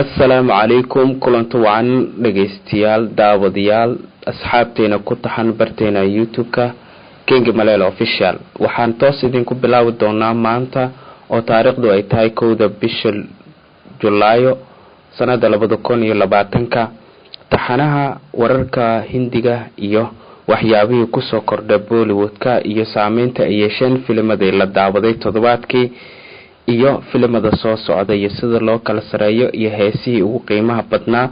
Assalaamu calaykum, kulanti wacan dhegeystayaal, daawadayaal, asxaabteena ku taxan barteena YouTube-ka King Malel Official. Waxaan toos idinku bilaabi doonaa maanta oo taariikhdu ay tahay 1da bisha Julaayo sanada 2020-ka taxanaha wararka Hindiga iyo waxyaabihii kusoo kordha Bollywood-ka iyo saameynta ay yeesheen filimadii la daawaday toddobaadkii iyo filimada soo socda iyo sida loo kala sareeyo iyo heesihii ugu qiimaha badnaa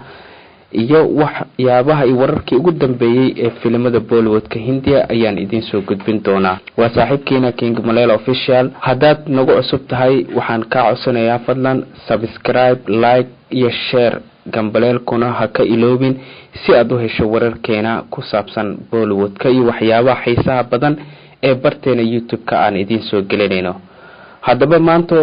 iyo waxyaabaha iyo wararkii ugu dambeeyey ee filimada Bollywoodka Hindiya ayaan idiin soo gudbin doonaa. Waa saaxiibkiina King Malel Official. Haddaad nagu cusub tahay, waxaan kaa codsanayaa fadlan subscribe, like iyo share, gambaleelkuna ha ka iloobin si aad u hesho wararkeena ku saabsan Bollywoodka iyo waxyaabaha xiisaha badan ee barteena YouTube-ka aan idiin soo gelinayno. Haddaba maanta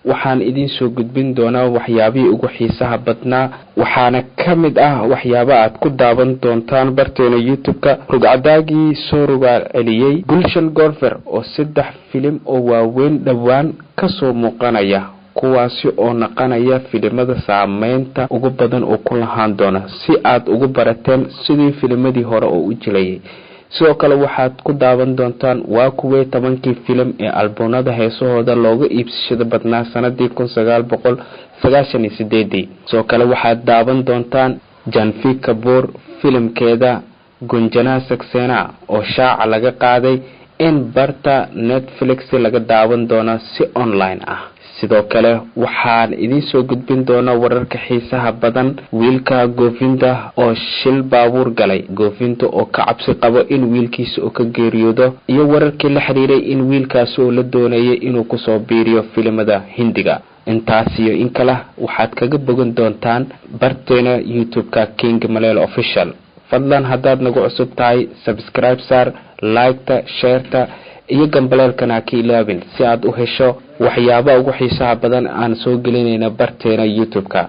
waxaan idiin soo gudbin doonaa waxyaabihii ugu xiisaha badnaa, waxaana ka mid ah waxyaaba aad ku daawan doontaan barteena YouTube-ka: rugcadaagii soo rogaal celiyey Gulshan Grover oo saddex filim oo waaweyn dhowaan kasoo muuqanaya, kuwaasi oo naqanaya filimada saameynta ugu badan oo ku lahaan doona si aad ugu barateen sidii filimadii hore oo u jilayay. Sidoo kale waxaad ku daawan doontaan waa kuwee 10kii filim ee alboonada heesahooda looga iibsashada badnaa sanadii 1998-dii. Sidoo kale waxaad daawan doontaan Janhvi Kapoor filimkeeda Gunjana Saxena oo shaaca laga qaaday in barta Netflix laga daawan doono si online ah. Sidoo kale waxaan idiin soo gudbin doonaa wararka xiisaha badan: wiilka Govinda oo shil baabuur galay, Govinda oo ka cabsi qabo in wiilkiisa uu ka geeriyoodo, iyo wararkii la xiriiray in wiilkaasi oo la doonayay inuu kusoo biiriyo filimada Hindiga. Intaas iyo in kale waxaad kaga bogan doontaan barteena YouTube-ka King Malel Official. Fadlan haddaad nagu cusub tahay, subscribe saar, like-ta, share-ta iyo gambaleelkana ha ka ilaabin si aad u hesho waxyaaba ugu xiisaha badan aan soo gelinayna barteena YouTube-ka.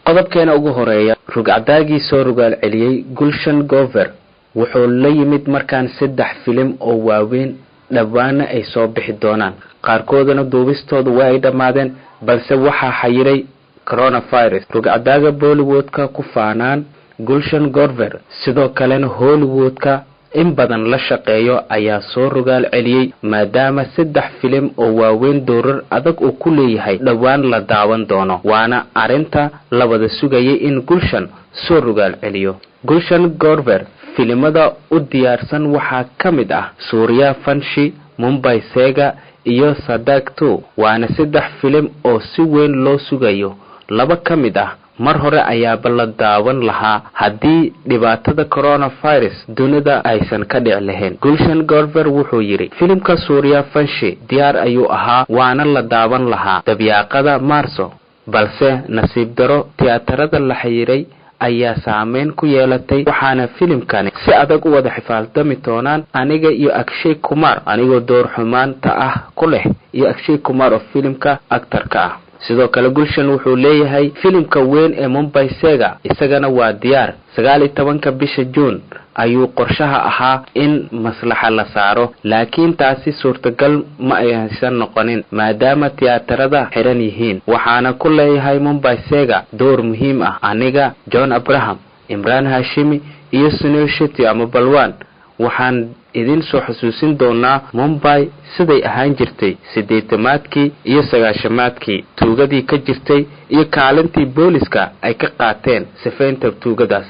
Qodobkeena ugu horeeya: rugcadaagii soo rogaal celiyey Gulshan Grover wuxuu la yimid markaan saddex filim oo waaweyn, dhowaana ay soo bixi doonaan. Qaarkoodana duubistooda waa ay dhammaadeen, balse waxaa xayiray coronavirus. Rugcadaaga Bollywood-ka ku faanaan Gulshan Grover, sidoo kalena Hollywood-ka in badan la shaqeeyo, ayaa soo rogaal celiyey maadaama saddex filim oo waaweyn doorar adag uu ku leeyahay dhowaan la daawan doono, waana arrinta la wada sugayay in Gulshan soo rogaal celiyo. Gulshan Grover filimada u diyaarsan waxaa ka mid ah Sooryavanshi, Mumbai Saga iyo Sadak 2, waana saddex filim oo si weyn loo sugayo. Laba ka mid ah mar hore ayaaba la daawan lahaa haddii dhibaatada coronavirus dunida aysan ka dhici lahayn. Gulshan Grover wuxuu yidhi: "Filimka Sooryavanshi diyaar ayuu ahaa, waana la daawan lahaa dabyaaqada Maarso, balse nasiib daro tiyaatarada la xiriiray ayaa saameyn ku yeelatay. Waxaana filimkani si adag u wada xifaaldami doonaan aniga iyo Akshay Kumar, anigoo door xumaanta ah ku leh iyo Akshay Kumar oo filimka actor-ka ah." Sidoo kale Gulshan wuxuu leeyahay filimka weyn ee Mumbai Saga isagana waa diyaar, 19-ka bisha Juun ayuu qorshaha ahaa in maslaxa la saaro, laakiin taasi suurtagal ma aysan noqonin maadaama tiyaatarada xiran yihiin. Waxaana ku leeyahay Mumbai Saga door muhiim ah, aniga, John Abraham, Emraan Hashimi iyo Sunil Shetty ama Balwan. Waxaan idin soo xusuusin doonaa Mumbai siday ahaan jirtay siddeetamaadkii iyo sagaashamaadkii, tuugadii ka jirtay iyo kaalintii booliska ay ka qaateen sifeynta tuugadaas."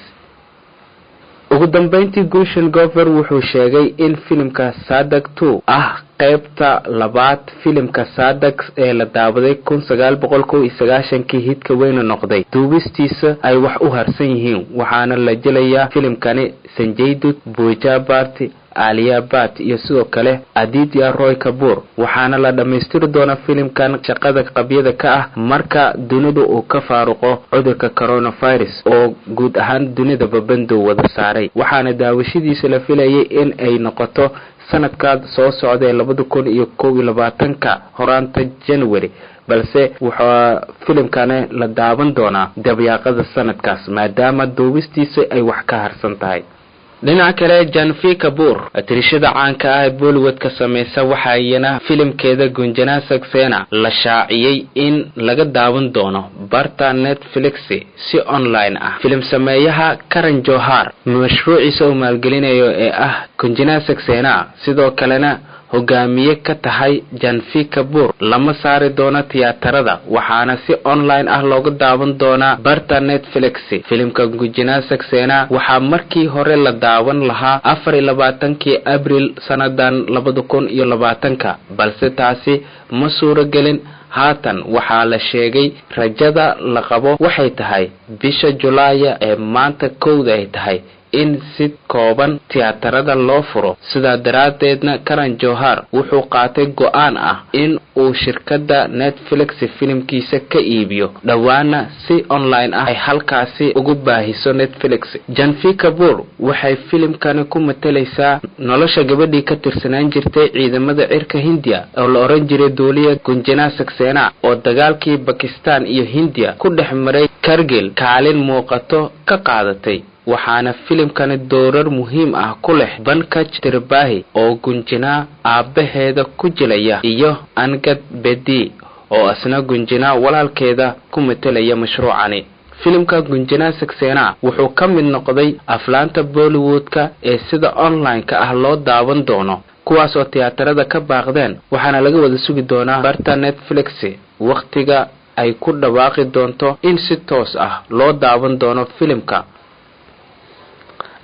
Ugu dambeyntii Gulshan Grover wuxuu sheegay in filimka Sadak 2 ah qeybta labaad filimka Sadak ee la daawaday 1991-kii hit-ka weyna noqday, duubistiisa ay wax u harsan yihiin. Waxaana la jelayaa filimkani Sanjay Dutt, Pooja Bhatt, Alia Bhatt iyo sidoo kale Aditya Roy Kapur, waxaana la dhammaystiri doonaa filimkan shaqada qabyada ka ah marka dunidu uu ka faaruqo cudurka coronavirus oo guud ahaan dunidaba bandow wada saaray. Waxaana daawashadiisa la filayay in ay noqoto sanadka soo socda ee 2021-ka horaanta January, balse waxaa filimkani la daawan doonaa dabyaaqada sanadkaas maadaama duubistiisa ay wax ka harsan tahay. Dhinaca kale, Janhvi Kapoor, atirishada caanka ah ee Bollywood ka sameysa, waxaa iyana filimkeeda Gunjana Saxena la shaaciyey in laga daawan doono barta Netflix si online ah. Filim sameeyaha Karan Johar mashruuciisa uu maalgelinayo ee ah Gunjana Saxena, sidoo kalena hogaamiye ka tahay Janhvi Kapoor, lama saari doono tiyaatarada, waxaana si online ah looga daawan doonaa barta Netflix. Filimka Gunjana Saxena waxaa markii hore la daawan lahaa 24-kii Abril sanadan 2020-ka, balse taasi ma suuro gelin. Haatan waxaa la sheegay rajada la qabo waxay tahay bisha Julaaya ee maanta 1-da ay tahay in si kooban tiyaatarada loo furo. Sidaa daraaddeedna Karan Johar wuxuu qaatay go-aan ah in uu shirkadda Netflix filimkiisa ka iibiyo, dhowaana si online ah ay halkaasi ugu baahiso Netflix. Janhvi Kapoor waxay filimkani ku matalaysaa nolosha gabadhii ka tirsanaan jirtay ciidamada cirka Hindiya oo la oran jiray duuliya Gunjana Saxena, oo dagaalkii Bakistan iyo Hindiya ku dhex maray Kargil kaalin muuqato ka qaadatay. Waxaana filimkani doorar muhiim ah ku leh Pankaj Tripathi oo Gunjana aabbaheeda ku jilaya iyo Angad Bedi oo isna Gunjana walaalkeeda ku matelaya mashruucani. Filimka Gunjana Saxena wuxuu ka mid noqday aflaanta Bollywood-ka ee sida online-ka ah loo daawan doono, kuwaas oo tiyaatarada ka baaqdeen, waxaana laga wada sugi doonaa barta Netflix wakhtiga ay ku dhawaaqi doonto in si toos ah loo daawan doono filimka.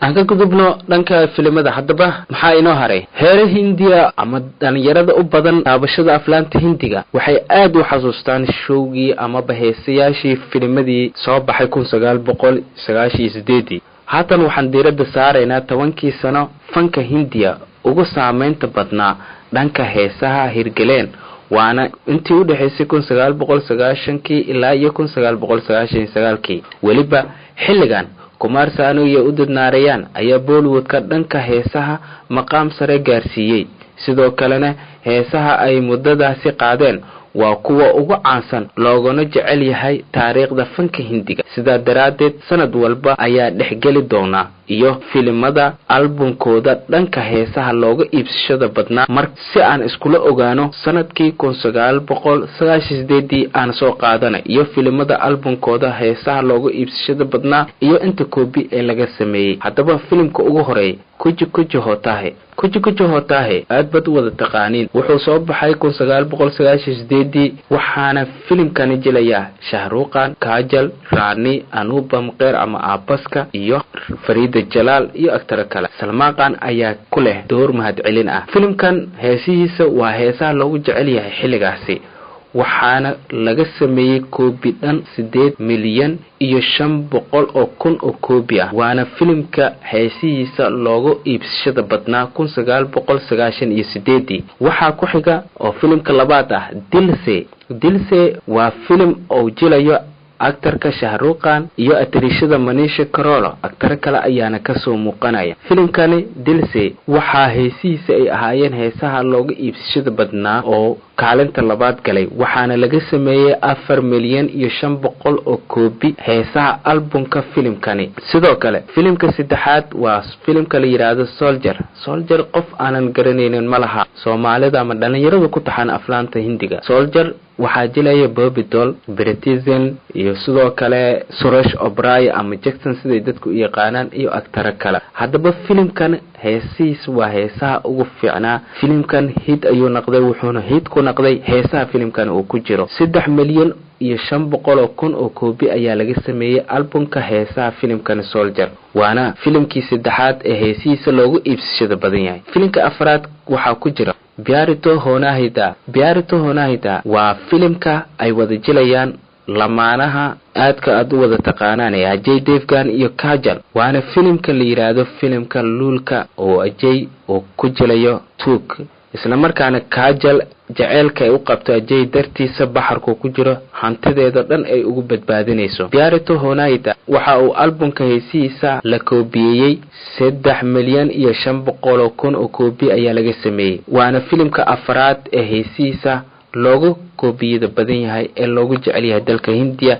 Aan ka gudubno dhanka filimada. Haddaba maxaa inoo haray? Heere Hindiya ama dhalinyarada u badan daabashada aflaanta Hindiga waxay aada u xasuustaan showgii amaba heesayaashii filimadii soo baxay 1998-dii. Haatan waxaan diiradda saaraynaa 10-kii sano fanka Hindiya ugu saameynta badnaa dhanka heesaha hirgeleen, waana intii u dhexaysay 1990-kii ilaa iyo 1999-kii. Weliba xilligan Kumar Sanu iyo Udit Narayan ayaa Bollywood-ka dhanka heesaha maqaam sare gaarsiiyey. Sidoo kalena heesaha ay muddadaasi qaadeen waa kuwa ugu caansan looguna jecel yahay taariikhda fanka Hindiga. Sidaa daraaddeed sanad walba ayaa dhexgeli doonaa iyo filimada albumkooda dhanka heesaha looga iibsashada badnaa, mar si aan iskula ogaano sanadkii 1998-dii aan soo qaadana iyo filimada albumkooda heesaha looga iibsashada badnaa iyo inta koobi ee laga sameeyey. Haddaba filimka ugu horeeya, Kuch Kuch Hota Hai. Kuch Kuch Hota Hai aad baad u wada taqaaniin. Wuxuu soo baxay 1998-dii, waxaana filimkani jilayaa Shah Rukh Khan, Kajal, Rani, Anupam Kher ama Aabaska iyo Farida Jalaal iyo agtaro kale. Salmaan Khan ayaa ku leh door mahadcelin ah. Filimkan heesihiisa waa heesaha loogu jecel yahay xilligaasi, waxaana laga sameeyey koobi dhan 8,500,000 oo koobi ah, waana filimka heesihiisa loogu iibsashada badnaa 1998-dii. Waxaa ku xiga oo filimka labaad ah Dil Se. Dil Se waa filim uu jilayo actarka Shah Rukh Khan iyo atirishada Manisha Koirala, agtaro kale ayaana kasoo muuqanaya. Filimkani Dil Se waxaa heesihiisa ay ahaayeen heesaha looga iibsashada badnaa oo kaalinta labaad galay, waxaana laga sameeyey 4,500,000 oo koobi heesaha albumka filimkani. Sidoo kale filimka saddexaad waa filimka la yidhaahdo Soldier. Soldier qof aanan garanaynin ma laha Soomaalida ama dhalinyarada ku taxan aflaanta Hindiga. Soldier waxaa jilaya Bobby Deol, Preity Zinta iyo sidoo kale Suresh Oberoi ama Jackson siday dadku u yaqaanaan iyo agtaro kale. Haddaba filimkan heesihiis waa heesaha ugu fiicnaa. Filimkan hit ayuu noqday, wuxuuna hit ku noqday heesaha filimkan uu ku jiro. 3,500,000 oo koobi ayaa laga sameeyey albumka heesaha filimkan Soldier, waana filimkii saddexaad ee heesihiisa loogu iibsashada badan yahay. Filimka afraad waxaa ku jira Pyar Toh Hona Hi Tha. Pyar Toh Hona Hi Tha waa filimka ay wada jilayaan lamaanaha aadka aada u wada taqaanaan ee Ajay Devgan iyo Kajal, waana filimka la yidhaahdo filimka luulka oo Ajay uu ku jilayo tuug, isla markaana Kajal jaceylka ay u qabto Ajay dartiisa baxarku ku jiro hantideeda dhan ay ugu badbaadinayso. Pyar Toh Hona Hi Tha waxa uu albumka heesihiisa la koobiyeeyey 3,500,000 oo koobi ayaa laga sameeyey, waana filimka afraad ee heesihiisa loogu koobiyada badan yahay ee loogu jecel yahay dalka Hindiya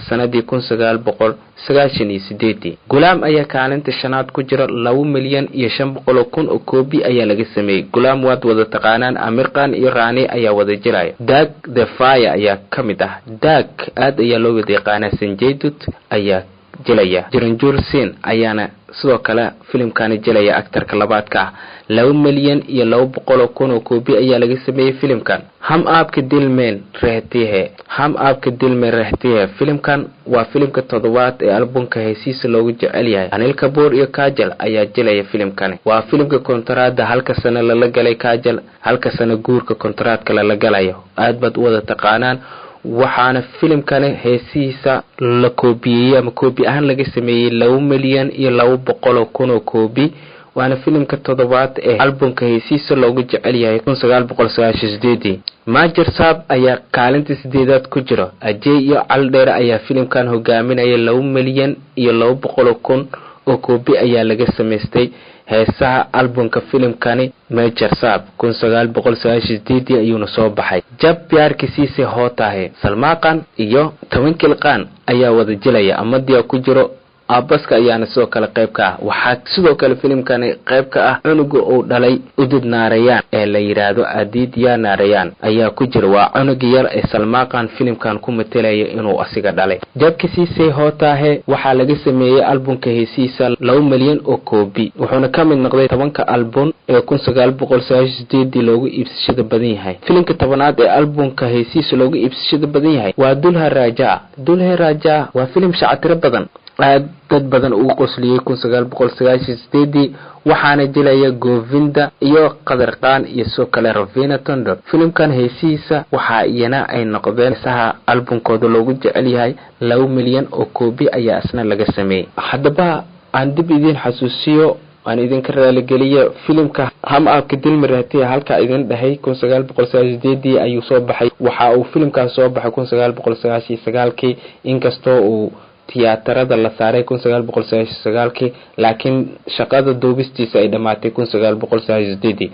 sanadii 1998. Gulaam ayaa kaalinta shanaad ku jira, 2,500,000 oo koobi ayaa laga sameeyey. Gulaam waad wada taqaanaan, Amirkan iyo Rani ayaa wada jiraya. Dag the Fire ayaa ka mid ah. Dag aad ayaa loo wada yaqaanaa, Sanjaydut ayaa jilaya, Jiranjur Sin ayaana sidoo kale filimkani jilaya, actarka labaadka ah. 2,200,000 oo koobi ayaa laga sameeyey filimkan. Ham Aabka Dilmen Rehtihe, Ham Aabka Dilmen Rehtihe, filimkan waa filimka toddobaad ee albumka heesiisa loogu jecel yahay. Anil Kapoor iyo Kajal ayaa jilaya filimkani. Waa filimka kontaraada halka sano lala galay Kajal, halka sano guurka kontaraadka lala galayo, aad baad u wada taqaanaan. Waxaana filimkani heesihiisa la koobiyeyey ama koobi ahaan laga sameeyey 2,200,000 oo koobi, waana filimka toddobaad ee albumka heesiisa loogu jecel yahay 1998. Majer Saab ayaa kaalinta sideedaad ku jira. Ajey iyo Caldheer ayaa filimkan hogaaminaya. 2,200,000 oo koobi ayaa laga samaystay heesaha albumka filimkani Major Saab, 1998 ayuuna soo baxay. Jab Pyar Kisiise Hootahe, Salmaaqan iyo Tawinkilqaan ayaa wada jilaya, Amadiya ku jiro, Aabaska ayaana sidoo kale qayb ka ah. Waxaa sidoo kale filimkani qayb ka ah cunuga uu dhalay Udud Naarayaan ee la yidhaahdo Adidya Naarayaan ayaa ku jira. Waa cunuga yar ee Salmaaqan filimkan ku matelaya inuu asiga dhalay. Jabkisiisay Hootaahe waxaa laga sameeyey albumka heesihiisa 2 milyan oo koobi, wuxuuna ka mid noqday 10ka album ee 1998 loogu iibsashada badan yahay. Filimka 10aad ee albumka heesihiisa loogu iibsashada badan yahay waa Dulha Raja. Dulhe Raja waa filim shacatiro badan, aad dad badan ugu qosliyey 1998, waxaana jilaya Govinda iyo Qadarqaan iyo sidoo kale Ravina Tondor. Filimkan heesihiisa waxaa iyana ay noqdeen heesaha albumkooda loogu jecel yahay, 2 milyan oo koobi ayaa isna laga sameeyey. Haddaba aan dib idiin xasuusiyo, aan idinka raaligeliya, filimka Ham Aabka Dilmi Rahtiya halkaa idin dhahay 1998 ayuu soo baxay. Waxa uu filimkaas soo baxay 1999-kii, inkastoo uu tiyaatarada la saaray 1999-kii, laakiin shaqada duubistiisa ay dhammaatay 1998.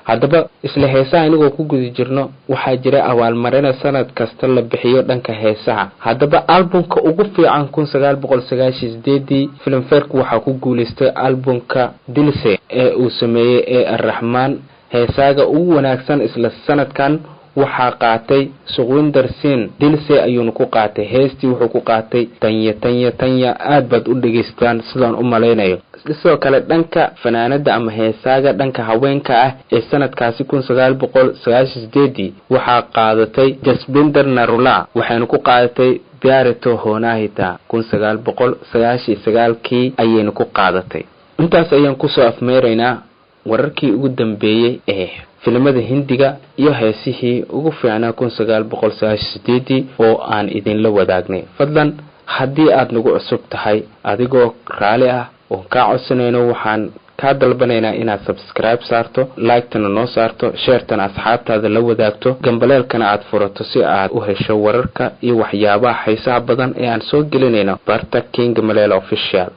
Haddaba isla heesaha inagoo ku guda jirno, waxaa jira abaalmarina sanad kasta la bixiyo dhanka heesaha. Haddaba albumka ugu fiican 1998 Filmfareku waxaa ku guuleystay albumka Dilse ee uu sameeyey ee Arraxmaan. Heesaaga ugu wanaagsan isla sanadkan waxaa qaatay Sukhwinder Sin, Dilse ayuuna ku qaatay. Heestii wuxuu ku qaatay Tanya Tanya Tanya, aad baad u dhegaystaan sidaan u malaynayo. Sidoo kale dhanka fanaanada ama heesaaga dhanka haweenka ah ee sanadkaasi 1998 waxaa qaadatay Jasbinder Narula, waxayna ku qaadatay Biareto Honahita, 1999-kii ayayna ku qaadatay. Intaas ayaan kusoo afmeeraynaa wararkii ugu dambeeyey ee filimada Hindiga iyo heesihii ugu fiicnaa 1998 oo aan idinla wadaagnay. Fadlan haddii aad nagu cusub tahay, adigoo raali ah oon kaa codsanayno, waxaan kaa dalbanaynaa inaad subscribe saarto, like-tana noo saarto, share-tana asxaabtaada la wadaagto, gambaleelkana aad furato si aad u hesho wararka iyo waxyaabaha xiisaha badan ee aan soo gelinayno barta King Malel Official.